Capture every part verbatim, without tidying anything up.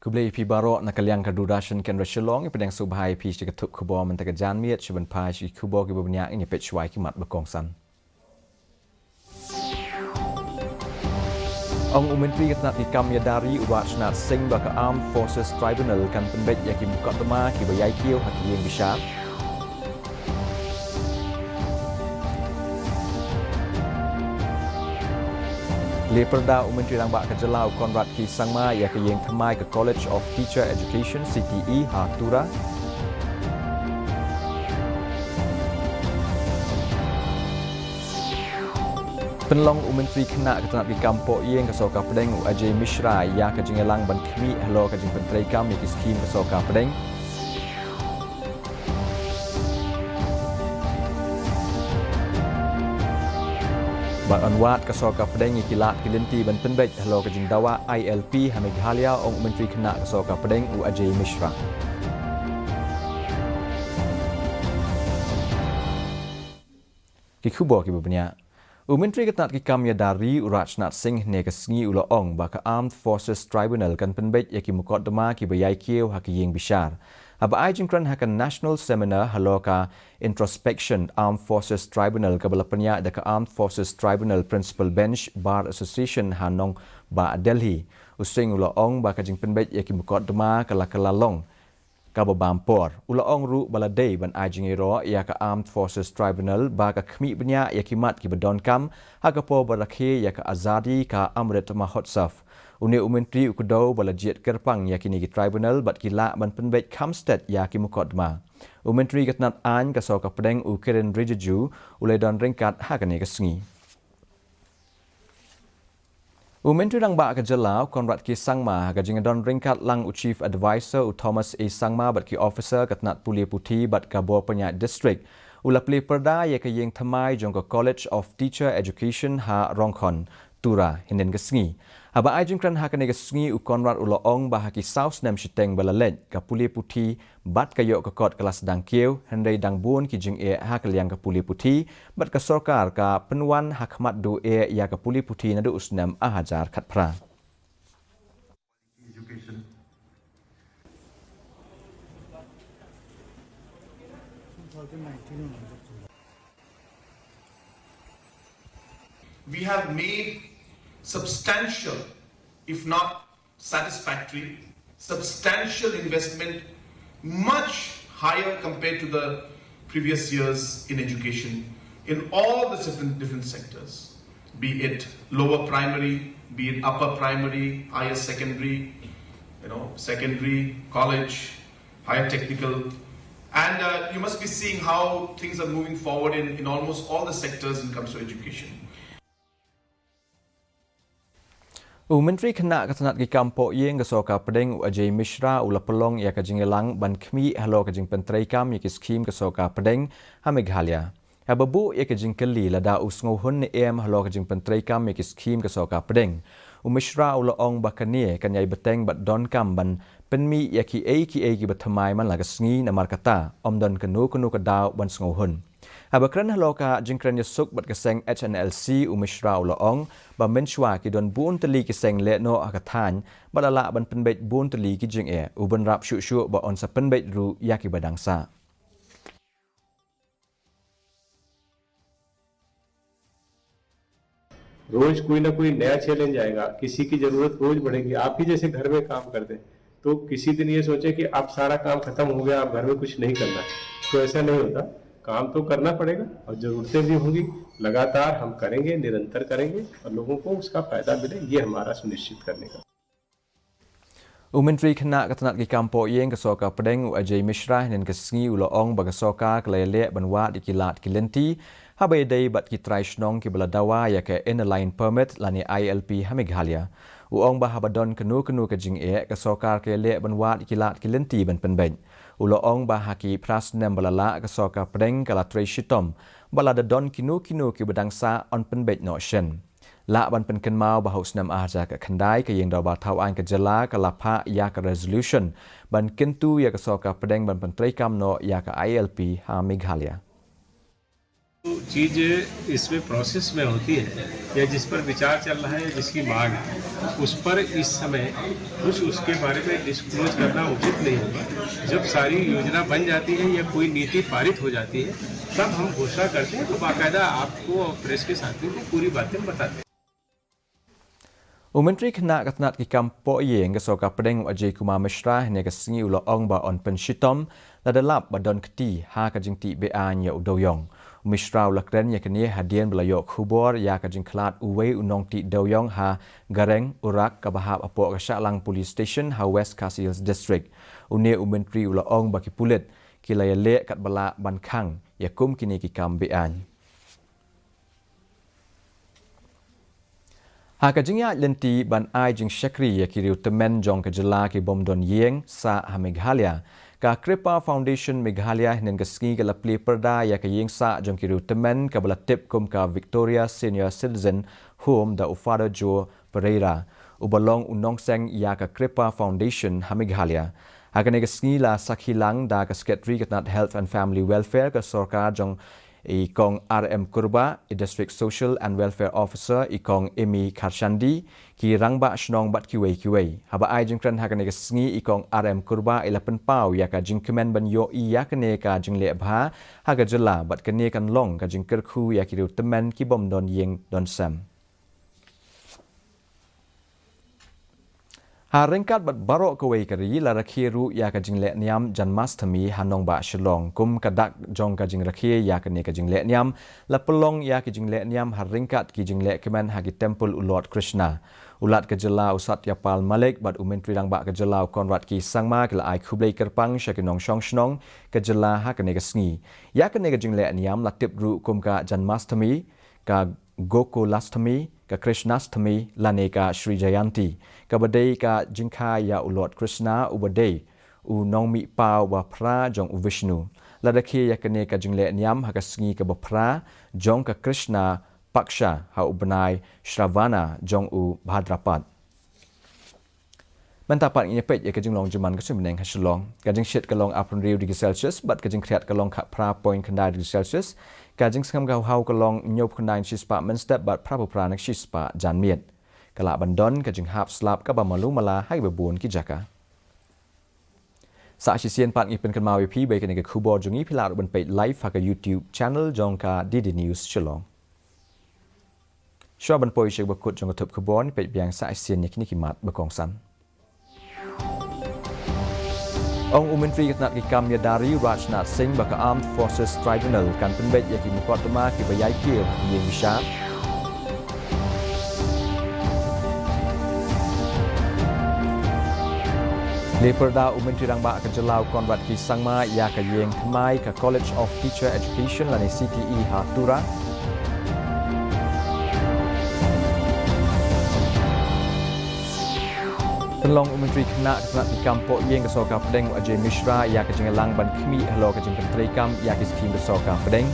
Khublei ïa phi baroh na ka liang ka Doordarshan Kendra Shillong, ïa pdiang sngewbha ïa phi sha ki khubor mynta ka janmiet, sha ban phai sha ki khubor kiba bniah, ngin ïa peit shuwa ki mat ba kongsan. Ong u Myntri ka tnat ki kam ïada ri u Rajnath Singh ba ka Armed Forces Tribunal kan pynbeit ïa ki mukotduma kiba ïai kiew ha ki ïing bishar. Leh pyrda u Myntri Rangbah ka jylla u Conrad K Sangma ïa ka ïing thymmai ka College of Teacher Education, C T E, ha Tura. Pynlong u Myntri Khynnah ka tnat ki kam pohïing ka Sorkar Pdeng u Ajay Mishra ïa ka jingïalang ban khmih halor ka jingpyntreikam ïa ki skhim ka Sorkar Pdeng. Bad yn wad ka Sorkar Pdeng ïa ki lad ki lynti ban pynbeit halor ka jingdawa I L P ha Meghalaya, ong u Myntri Khynnah ka Sorkar Pdeng u Ajay Mishra. Ki khubor kiba bniah. U Myntri ka tnat ki kam ïada ri u Rajnath Singh hynne ka sngi u la ong ba ka Armed Forces Tribunal kan pynbeit ïa ki mukotduma kiba ïai kiew ha ki ïing bishar. Haba ai jingkren ha ka National Seminar halor ka Introspection Armed Forces Tribunal kaba la pynïaid da ka Armed Forces Tribunal Principal Bench Bar Association ha Nongbah, Delhi, u Singh u la ong ba ka jingpynbeit ïa ki mukotduma ka la kylla long kaba bam por. U la ong ruh ba la dei ban ai jingïaroh ïa ka Armed Forces Tribunal ba ka khmih bniah ïa ki mat kiba donkam ha ka por ba rakhe ïa ka Azadi ka Amrit Mahotsav. Une u Myntri u kdew ba la jied kyrpang ïa kine ki tribunal bad ki lah ban pynbeit kham stet ïa ki mukotduma. U Myntri ka tnat aiñ ka Sorkar Pdeng u Kiren Rijiju u la don ryngkat ha kane ka sngi. U Myntri Rangbah ka jylla u Conrad K Sangma ha ka jingdon ryngkat lang u Chief Adviser u Thomas A Sangma bad ki officer ka tnat pule puthi bad ka bor pynïaid district, u la plie pyrda ïa ka ïing thymmai jong ka College of Teacher Education ha Rongkhon, Tura, hynnin ka sngi. Haba ai jingkren ha kane ka sngi u Conrad u la ong ba ha ki saw snem shiteng ba la leit ka pule puthi bad ka ïoh ka kot ka la sdang kiew, hynrei dang bun ki jingeh ha ka liang ka pule puthi, bad ka sorkar ka pynwan ha khmat duh eh ïa ka pule puthi naduh u snem ar hajar khatphra. Education. We have made substantial, if not satisfactory, substantial investment, much higher compared to the previous years in education, in all the different, different sectors, be it lower primary, be it upper primary, higher secondary, you know, secondary, college, higher technical. And uh, you must be seeing how things are moving forward in, in almost all the sectors in comes to education. U Myntri Khynnah ka tnat ki kam pohïing ka Sorkar Pdeng u Ajay Mishra u la pynlong ïa ka jingïalang ban khmih halor ka jingpyntreikam ïa ki skhim ka Sorkar Pdeng ha Meghalaya. Haba buh ïa ka jingkylli lada u sngewhun ne em halor ka jingpyntreikam ïa ki skhim ka Sorkar Pdeng, u Mishra u la ong ba kane kan ïai bteng bad donkam ban pynmih ïa kiei kiei kiba thymmai man la ka sngi, namar kata ym don kano kano ka daw ban sngewhun. Haba kren halor ka jingkren ïasuk bad ka seng H N L C, u Mishra u la ong ba mynshuwa ki don bun tylli ki seng lehnoh ha ka thaiñ bad la lah ban pynbeit bun tylli ki jingeh, u bynrap shuh shuh ba yn sa pynbeit ruh ïa kiba dang sah. रोज कोई ना कोई नया चैलेंज आएगा, किसी की जरूरत रोज बढ़ेगी। आप ही जैसे घर में काम करते हैं, तो किसी दिन ये सोचे कि आप सारा काम खत्म हो गया, आप घर में कुछ नहीं करना है, तो ऐसा नहीं होता। काम तो करना पड़ेगा और जरूरतें भी होंगी, लगातार हम करेंगे, निरंतर करेंगे और लोगों को उसका फायदा मिले, ये हमारा सुनिश्चित करने का। U Myntri Khynnah ka tnat ki kam pohïing ka Sorkar Pdeng u Ajay Mishra hynnin ka sngi u la ong ba ka sorkar ka la ïaleh ban wad ïa ki lad ki lynti haba ïadei bad ki trai shnong kiba la dawa ïa ka Inner Line Permit lane I L P ha Meghalaya. U ong ba haba don kano kano ka jingeh, ka sorkar ka ïaleh ban wad ïa ki lad ki lynti ban pynbeit. U la ong ba ha ki phra snem ba la lah ka Sorkar Pdeng ka la trei shitom ba lada don kino kino kiba dang sah yn pynbeit noh shen. Lah ban pynkynmaw ba ha u snem ar hajar khatkhyndai ka Ïing Dorbar Thaw Aiñ ka jylla ka la phah ïa ka resolution ban kyntu ïa ka Sorkar Pdeng ban pyntreikam noh ïa ka I L P ha Meghalaya. चीज़ इसमें प्रोसेस में होती है या जिस पर विचार चल रहा है या जिसकी मांग है, उस पर इस समय कुछ उसके बारे में डिस्क्लोज करना उचित नहीं होगा। जब सारी योजना बन जाती है या कोई नीति पारित हो जाती है, तब हम घोषणा करते हैं, तो बाकायदा आपको और प्रेस के साथियों को पूरी बातें बताते हैं। U Myntri Khynnah ka tnat ki kam poh ïing ka Sorkar Pdeng u Ajay Kumar Mishra hynne ka sngi u la ong ba yn pynshitom lada lap ba don kti ha ka jingtih be-aiñ ïa u dewiong. U Mishra u la kren ïa kane hadien ba la ïoh khubor ïa ka jingkhlad uwei u nongtih dewiong ha Gareng Urak kaba hap hapoh ka Shahlang Police Station ha West Khasi Hills District. Une u myntri u la ong ba ki pulit ki la ïaleh katba lah ban khang ïa kum kine ki kam be-aiñ. Ha ka jingïaid lynti ban ai jingshakri ïa ki riew tymmen jong ka jylla ki bym don ïing sah ha Meghalaya, ka Kripa Foundation Meghalaya hynne ka sngi ka la plie pyrda ïa ka ïing sah jong ki riew tymmen kaba la tip kum ka Victoria Senior Citizen Home da u Father Joe Pereira, uba long u nongseng ïa ka Kripa Foundation ha Meghalaya. Ha kane ka sngi la sakhi lang da ka Secretary ka tnat Health and Family Welfare ka sorkar jong i Kong R M Kurbah, i District Social and Welfare Officer i Kong Amy Kharshandi, ki rangbah shnong bad kiwei kiwei. Haba ai jingkren ha kane ka sngi i Kong R M Kurbah i la pynpaw ïa ka jingkmen ban ïohi ïa kane ka jingleh bha ha ka jylla bad kane kan long ka jingkyrkhu ïa ki riew tymmen ki bym don ïing don sem. Ha ryngkat bad baroh kawei ka ri la rakhe ruh ïa ka jingleh niam Janmashtami ha nongbah Shillong. Kum ka dak jong ka jingrakhe ïa kane ka jingleh niam, la pynlong ïa ki jingleh niam ha ryngkat ki jingleh kmen ha ki temple u Lord Krishna. U Lat ka jylla u Satya Pal Malik bad u Myntri Rangbah ka jylla u Conrad K Sangma ki la ai khublei kyrpang sha ki nongshong shnong ka jylla ha kane ka sngi. Ïa kane ka jingleh niam la tip ruh kum ka Janmashtami, ka Gokulashtami, ka Krishnashtami lane ka Sri Jayanti, kaba dei ka jingkha ïa u Lord Krishna uba dei u nongmihpaw ba phra jong u Vishnu. La rakhe ïa kane ka jingleh niam ha ka sngi kaba phra jong ka Krishna Paksha ha u bnai Shravana jong u Bhadrapad. Mynta pat ngin ïa peit ïa ka jinglong jingman ka suiñ bneng ha Shillong. Ka jingshit ka long arphew hynriew degree Celsius bad ka jingkhriat ka long khatphra point khyndai degree Celsius. Ka jingsngem ka hawhaw ka long hynñiewphew khyndai na ka shispah mynstep bad phraphew phra na ka shispah janmiet. Ka lah ban don ka jinghap slap kaba malu mala ha kiba bun ki jaka. Sa shisien pat ngi pynkynmaw ïa phi ba ïa kane ka khubor jong ngi phi lah ruh ban peit live ha ka YouTube channel jong ka D D News Shillong. Shuwa ban poi sha kaba kut jong ka thup khubor, ngin peit biang sa shisien ïa kine ki mat ba kongsan. Ong u Myntri ka tnat ki kam ïada ri Rajnath Singh ba ka Armed Forces Tribunal kan pynbeit ïa ki mukotduma kiba ïai kiew ha ki ïing bishar. Plie pyrda u Myntri Rangbah ka jylla u Conrad K Sangma ïa ka ïing thymmai ka College of Teacher Education lane C T E ha Tura. Pynlong u Myntri Khynnah ka tnat ki kam poh ïing ka Sorkar Pdeng u Ajay Mishra ïa ka jingïalang ban khmih halor ka jingpyntreikam ïa ki skhim ka Sorkar Pdeng.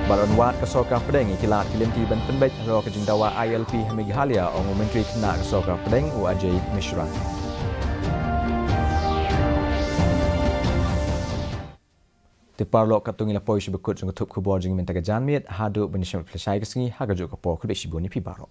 Bad yn wad ka Sorkar Pdeng ïa ki lad ki lynti ban pynbeit halor ka jingdawa I L P ha Meghalaya, ong u Myntri Khynnah ka Sorkar Pdeng u Ajay Mishra. Te paralok, katto ngi la poi sha ba kut jong ka thup khubor jong ngi mynta ka janmiet, haduh ban ïashem pyrshah ka sngi ha kajuh ka por, khublei shibun ïa phi baroh.